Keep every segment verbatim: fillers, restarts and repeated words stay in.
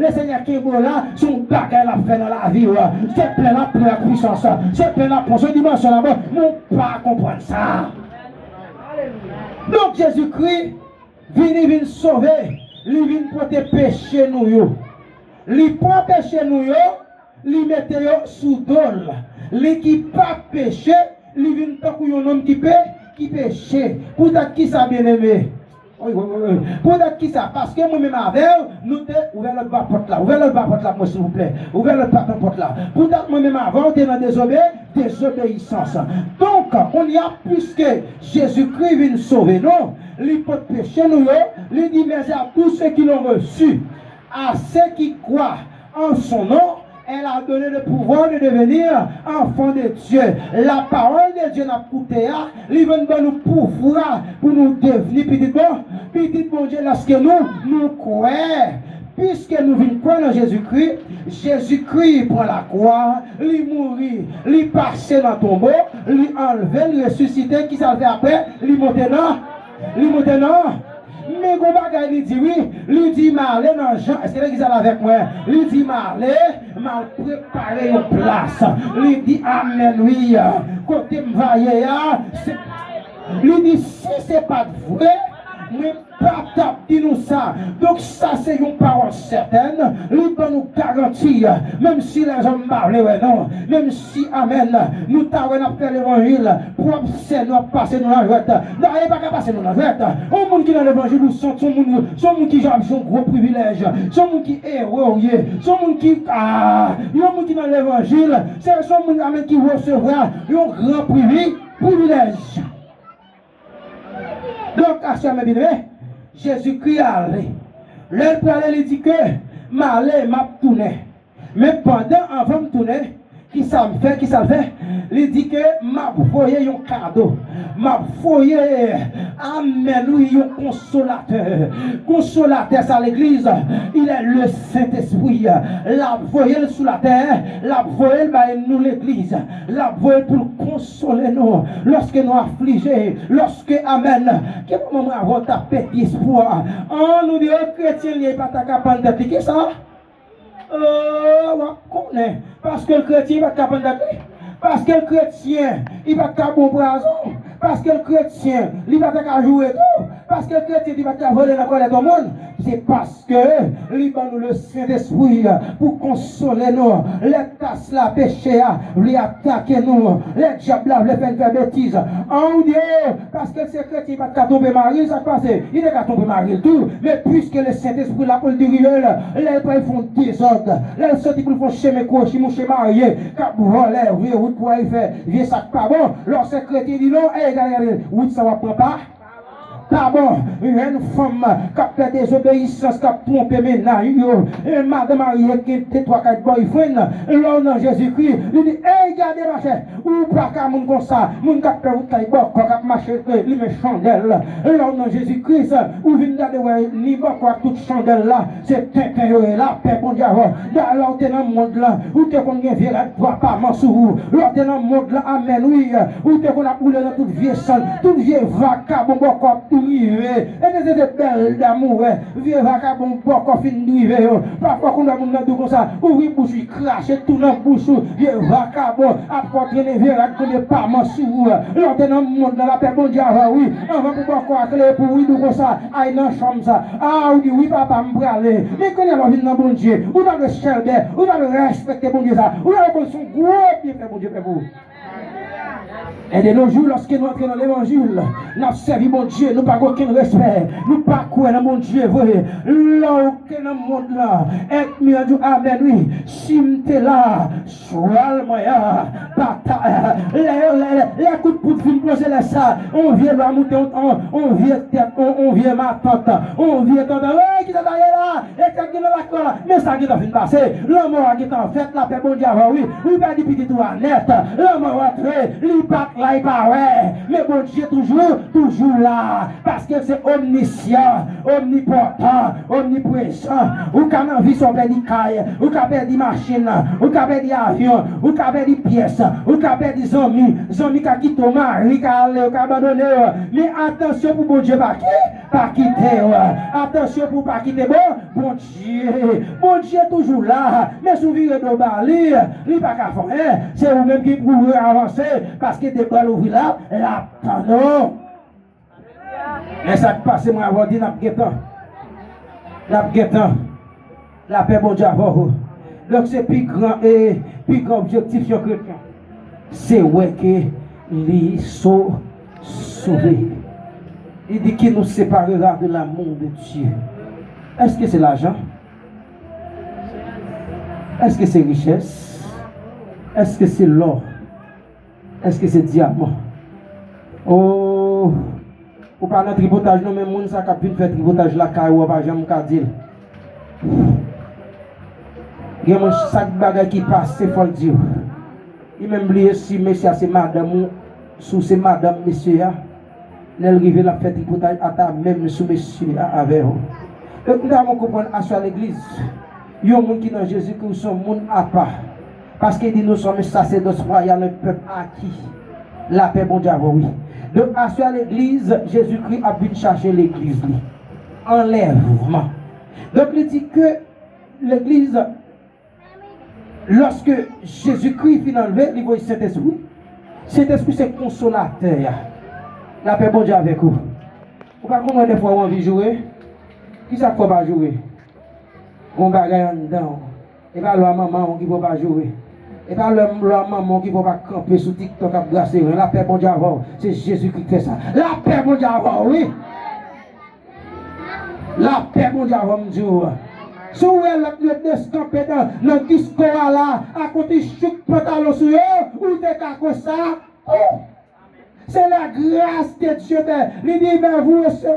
Lesenyè kenbe w la, se yon bagay l ap fè nan lavi w. Se plen l ap plen ak pwisans. Se plen l ap pran, se yon dimansyon l ap pran. Men w pa konprann sa. Donk, Jezikri vini vin sove, li vin pote peche nou yo. Li pran peche nou yo, li mete yo sou do l. Li ki pa peche, li vin tankou yon nonm ki pe, ki peche. Poutèt kisa, byeneme? Wi, wi, wi, wi. Poutèt kisa? Paske mwen menm avè w, nou te ouvè lòt bò pòt la. Ouvè lòt bò pòt la pou mwen, silvouplè. Ouvè lòt bò pòt la. Poutèt mwen menm avè w te nan dezobe, dezobeyisans. Donk, kounye a, piske Jezikri vin sove nou, li pot peche nou yo, li di, mais à tous ceux qui l'ont reçu, à ceux qui croient en son nom, elle a donné le pouvoir de devenir enfants de Dieu. La parole de Dieu n ap koute a, li vin ban nou pouvwa pou nou devni pitit bon, pitit Bondye lèske nou, nou kwè. Piske nou vin kwè nan Jezikri, Jezikri pran lakwa, li mouri, li pase nan tonbo, li anlve, li resisite. Kisa l fè apre? Li monte nan, li monte nan. Men gon bagay li di wi, li di m ale nan Jan, èske legliz la avèk mwen? Li di m ale, m al prepare yon plas. Li di amèn wi, kote m va ye a, se, li di si se pa t vre, mwen pa t ap di nou sa. Donk sa se yon pawòl sètèn, li ban nou garanti, menm si lèzòm pa vle wè nou, menm si, amèn, nou ta wè n ap fè levanjil, pwòp sè nou ap pase nou nan jwèt. Dayè, pa ka pase nou nan jwèt. Yon moun ki nan levanjil, ou santi yon moun, se yon moun ki jan ap jwenn gwo privilèj, se yon moun ki ewe ou ye, se yon moun ki, ah, yon moun ki nan levanjil, se, se yon moun, amèn, ki resevwa yon gran privi, privilèj. Donk, aswè, men byeneme, Jezikri ale. Lè l prale, li di ke, m ale, m ap tounen. Men pandan, anvan m tounen, kisa m fè, kisa l fè? Li di ke m ap voye yon kado. M ap voye, amèn, wi, yon konsolatè. Konsolatè sa, legliz, il est le Saint-Esprit. L ap voye l sou latè, l ap voye l bay nou, legliz. L ap voye l pou l konsole nou lòske nou aflije, lòske, amèn, gen moman mwen avè w t ap pèdi espwa. An, nou di, o, kretyen li ye, li pa ta ka pann tèt li. Kisa? O, w ap konnen. Paske l kretyen, li pa ta ka pann tèt li. Paske l kretyen, li pa ta ka bon pwazon. Paske l kretyen, li pa ta ka joure tou. Paske l kretyen, li pa ta ka vole nan kòlèt yon moun. Se paske ke li ban nou le Sentespri pou konsole nou. Lè tas la peche a vle atake nou, lè dyab la vle fè n fè betiz. An, ou di, o, paske l se kretyen, li pa t ka twonpe mari l, sa k pase? Li te ka twonpe mari l tou, men piske le Sentespri la pou l dirije l, lè l pral fè yon dezòd, lè l soti pou l fè yon chemen kwochi, mouche marye, k ap vòlè, vye wout pou al fè, vye sa k pa bon, lè w se kretyen, di non, ey, gade, gade, wout sa w ap pran pa pa bon. Jèn fanm k ap fè dezobeyisans, k ap twonpe mennaj yo. E madanm marye gen de twa kay boyfriend. Lè w nan Jezikri, li di, ey, gade machè, ou pa ka moun konsa. Moun k ap fè wout kay bòkò, k ap mache, e, limen chandèl. Lè w nan Jezikri, ou vin gade, wè, ni bòkò ak tout chandèl la. Se tenten yo ye, lapè Bondye avè w. Dayè, lè w te nan mond lan, ou te konn gen vye rad pwa paman sou ou. Lè w te nan mond lan, amèn, wi, ou te konn ap woule nan tout vye sann, tout vye vakabon bòkò ap drive. E te, te, te bèl damou, wè, vye vakabon bòkò fin drive yo. Pafwa, kounye a moun nan di w konsa, ouvri bouch ou, krache tou nan bouch ou, vye vakabon ap fè w trennen vye rad konbyen paman sou ou. Lè w te nan mond lan, lapè Bondye avè w, wi. Anvan pou bòkò a kleye pou ou, li di w konsa, ay nan chanm sa. A, ou di, wi, papa, m prale. Men kounye a lè w vin nan Bondye, ou ta dwe chèlbè, ou ta dwe respekte Bondye sa. Ou ta dwe konn se yon gwo byenfè Bondye fè pou ou. E de nos jours, lòske nou antre nan levanjil, n ap sèvi Bondye, nou pa gen okenn respè, nou pa kwè nan Bondye vre. Lè w te nan mond lan, ènmi an di w, amèn, wi, si m te la, chwal mwen an, bata, lè, lè, lè, lè kout poud fin plonje lè sa, on vye lwa moute, on, on, on vye tèt, on, on vye matant, on vye tonton, ey, kisa sa ye la? E tèt gen nan lakò la. Men sa gentan fin pase. Lanmò a gentan fèt, lapè Bondye avè w, wi. Ou pèdi pitit ou a nèt. Lanmò rantre, li pa t la, li pa wè. Men Bondye toujou, toujou la. Paske l se omnisyan, omnipòtan, omniprezan. Ou ka nan vi sa w pèdi kay, ou ka pèdi machin, ou ka pèdi avyon, ou ka pèdi pyès, ou ka pèdi zanmi, zanmi ka kite w, mari ka ale, ou ka abandone w. Men atansyon pou Bondye pa ki pa kite w. Atansyon pou w pa kite bon, Bondye. Bondye toujou la, men si w vire do ba li, li pa ka fè anyen. Se ou menm ki pou avanse, paske de bra l ouvri la, l ap tann ou. Men sa k pase, mwen avè w di n ap gentan. N ap gentan. Lapè Bondye avè w. Donk se pi gran e pi gran objektif yon kretyen. Se wè ke li so-, sove. Li di, qui nous séparera de l'amour de Dieu? Èske se lajan? Èske se richès? Èske se lò? Èske se dyaman? Oh, ou pa nan tripotaj non, men moun sa k ap vin fè tripotaj lakay ou an pa janm ka di l. Gen moun, chak bagay ki pase, fò l di w. Li menm bliye si mesye a se madanm ou, si w se madanm mesye a. Lè l rive, l ap fè tripotaj ata menm sou mesye a avè w. Donk, m ta renmen w konprann aswè a legliz. Yon moun ki nan Jezikri, ou se yon moun apa. Paske li di, nous sommes un sacerdoce royal, un peuple acquis. Lapè Bondye avè w, wi. Donk, aswè a legliz, Jezikri ap vin chache legliz li. Anlèvman. Donk, li di ke legliz Lòske Jezikri fin anlve, li voye Sentespri. Sentespri se konsolatè a. Lapè Bondye avèk ou. Ou pa konn wè dèfwa ou anvi joure? Kisa k fè w pa joure? Gon bagay anndan w. E pa lwa manman w ki fè w pa joure. E pa lwa, lwa manman w ki fè w pa kanpe sou TikTok ap brase ren. Lapè Bondye avè w. Se Jezikri ki fè sa. Lapè Bondye avè w, wi. Lapè Bondye avè m di w. Si w wè lòt yo deskanpe nan, nan disko a la, akote chouk pantalon sou yo, ou te ka konsa. Oh! C'est la grâce de Dieu, men li di, mais vous recevez.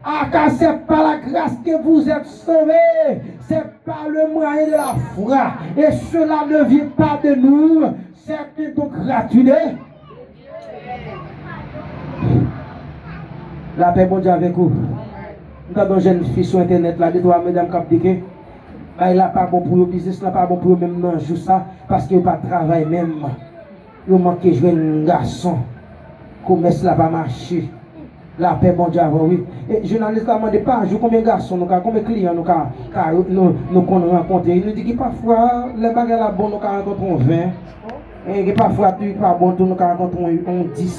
Ah, car c'est par la grâce que vous êtes sauvés, c'est par le moyen de la foi, et cela ne vient pas de nous, c'est un don gratuit de Lapè Bondye avèk ou. M tande yon jèn fi sou entènèt la, de twa medam k ap di ke bagay la pa bon pou yo, biznis la pa bon pou yo menm nan jou sa, paske yo pa travay menm. Yo manke jwenn gason. Komès la pa mache. Lapè Bondye avè w, wi. E jounalis la mande pa jou konbyen gason nou ka, konbyen kliyan nou ka, ka, nou, nou konn rankontre. Nou di ki pafwa, lè bagay la bon, nou ka rankontre yon ven. E gen pafwa tou li pa bon tou, nou ka rankontre yon, yon dis,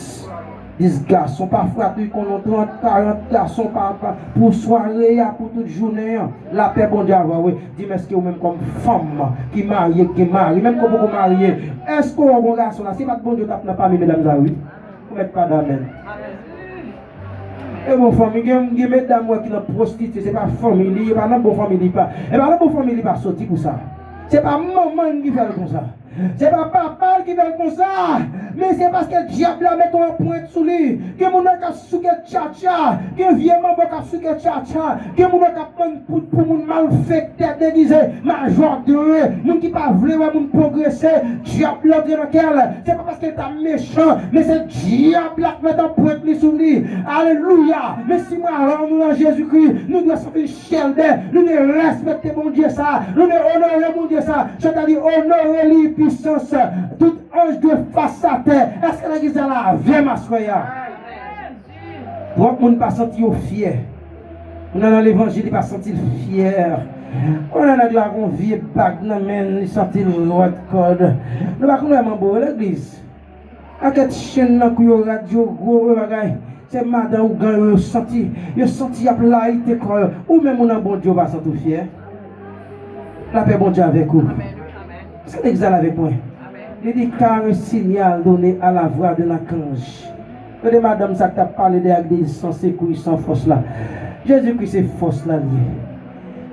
dis gason. Pafwa tou li konn yon trant, karant gason pa, pa, pou sware a, pou tout jounen an. Lapè Bondye avè w, wi. Di m, èske ou menm kòm fanm ki marye, ki gen mari, menm ke w poko marye, èske w wè yon gason la, si pa t Bondye, w t ap nan pami medam sa yo, wi. Ou mèt pa damèn. E bon fanmi, gen, gen medam wè ki nan pwostitye, se pa fanmi li, e pa nan bon fanmi li pa, e pa nan bon fanmi li pa soti pou sa. Se pa manman l ki fè l konsa. Se pa papa l ki fè l konsa, men se paske dyab la mete yon anprent sou li. Gen moun nan k ap souke tchatcha, gen vye manbo k ap souke tchatcha, gen moun nan k ap mann poud pou moun malfektè degize, majò dwe, moun ki pa vle wè moun pwogrese, dyab la antre nan kè l. Se pa paske l ta mechan, men se dyab la k mete anprent li sou li. Alelouya! Men si mwen avè w nou nan Jezikri, nou dwe santi chèlbè, nou dwe respekte Bondye sa, nou dwe onore Bondye sa. Sètadi onore li, pisans, tout anj dwe fas atè. Èske legliz la la avè m aswè a? Twòp moun pa santi yo fyè. Moun nan levanjil, li pa santi l fyè. Konnen nèg la gon vye bag nan men l, li santi l rèd kòd. Nou pa konn wè manbo yo legliz. Pakèt chenn nan kou yo rad yo gwo, yo bagay. Se madan ougan yo, yo santi, yo santi y ap layite kò yo. Ou menm ou nan Bondye, ou pa santi w fyè? Lapè Bondye avèk ou. Èske legliz la avèk mwen? Li di, car un signal donné à la voix d'un archange. Tande madanm sa k t ap pale de ak de san sekouy, san fòs la. Jezikri se fòs la l ye.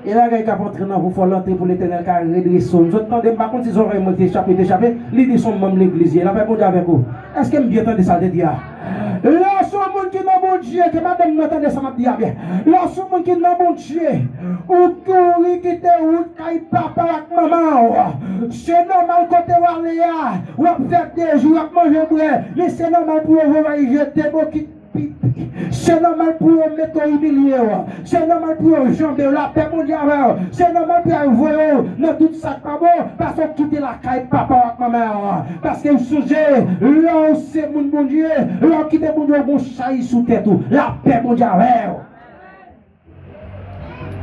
E bagay k ap antre nan vou, fò l antre pou Letènèl ka redrese w. Zòt tande, m pa konn si zòrèy mwen te chape, te chape, li di se yon manm legliz ye. Lapè Bondye avèk ou. Èske m byen tande sa l te di a? Lè w se yon moun ki nan Bondye, ke madanm nan tande sa m ap di a byen. Lè w se yon moun ki nan Bondye, ou kouri kite wout kay papa w ak manman w. Se nòmal kote w ale a, w ap fè de jou, w ap manje bwè, men se nòmal pou yo voye jete bokit Se nòmal pou yo mete w imilye w. Se nòmal pou yo janbe w. Lapè Bondye avè w. Se nòmal pou yo voye w nan tout sa k pa bon, paske w kite lakay papa w ak manman w. Paske w sonje, lè w se moun Bondye, lè w kite Bondye, w gon chay sou tèt ou. Lapè Bondye avè w.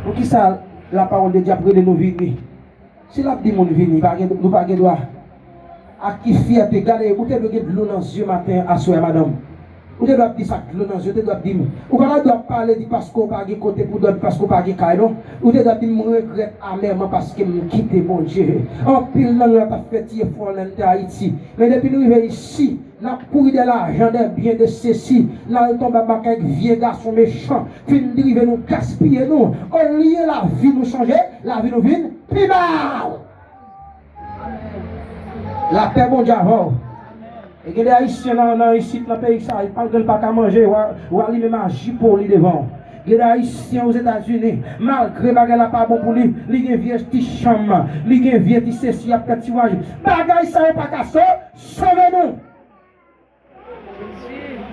Poukisa lapawòl de Dye ap rele nou vini? Si l ap di moun vini, pa gen, nou pa gen dwa. Ak ki fyète, gade, ou te dwe gen dlo nan zye maten, aswè, madanm. Ou te dwe ap di sa ak dlo nan zye, ou te dwe ap di m. Ou pa ta dwe ap pale di paske w pa gen kote pou dòmi, paske w pa gen kay, non. Ou te dwe ap di m, mwen regrèt amèman paske m kite Bondye. Anpil nan nou la t ap fè ti efò lè n te Ayiti. Men depi nou rive isi, n ap kouri dèyè lajan, dèyè byen, de sesi. N al tonbe anba kèk vye gason mechan. Fin rive nou gaspiye nou. Olye lavi nou chanje, lavi nou vin pi mal. Lapè Bondye avè w. E gen de Ayisyen nan, nan isit, nan peyi sa, li pa, li pa ka manje, w a, w a li menm aji po li devan w. Gen de Ayisyen Ozetazini, malgre bagay la pa bon pou li, li gen vye ti chanm, li gen vye ti sesi, y ap fè ti vwayaj. Bagay sa yo pa ka so-, sove nou.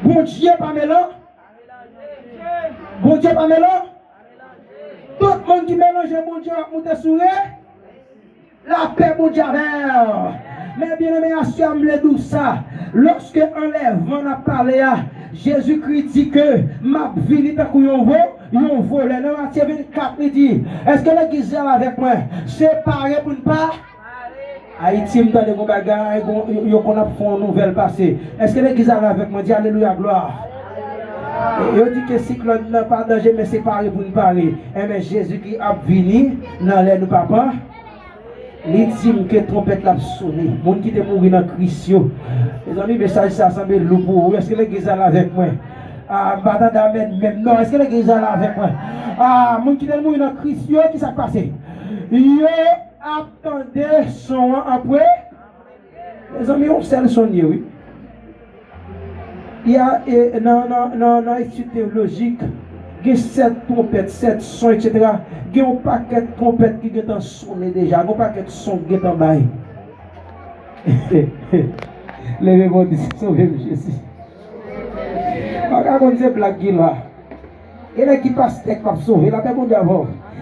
Bondye pa melan. Bondye pa melan. Tout moun ki melanje Bondye ap moute sou re. Lapè Bondye avè w. Men byeneme, aswè a m vle di w sa. Lòske anlèvan n ap pale a, Jezikri di ke m ap vini tankou yon vo-, yon volè. Nan Matye vennkat, li di, èske legliz la avèk mwen? Se pare pou n pa Ayiti, m tande gon bagay, gon, yo, yo konn ap fè yon nouvèl pase. Èske legliz la avèk mwen? Di alelouya, glwa. Yo di ke siklòn nan pa danje, men se pare pou n pare. Enben, Jezikri ap vini nan lè nou pa panse. Li di m ke twonpèt la ap sone. Moun ki te mouri nan Kris yo. Mezanmi, mesaj sa sanble lou pou ou. Èske legliz la avèk mwen? Ah, m pa tande amèn menm non. Èske legliz la avèk mwen? Ah, moun ki te mouri nan Kris yo, ki sa k pase? Yo ap tande son an apre. Mezanmi, yon sèl son ye, wi. Y a, e, nan, nan, nan, nan etid teyolojik, gen sèt twonpèt, sèt son, etsetera. Gen yon pakèt twonpèt ki gentan sonnen deja, gen yon pakèt son ki gentan bay. Leve men w, di, sove m, Jezi. Pa ka konn se blag ki la. Gen nèg ki pastè k p ap sove, lapè Bondye avè w.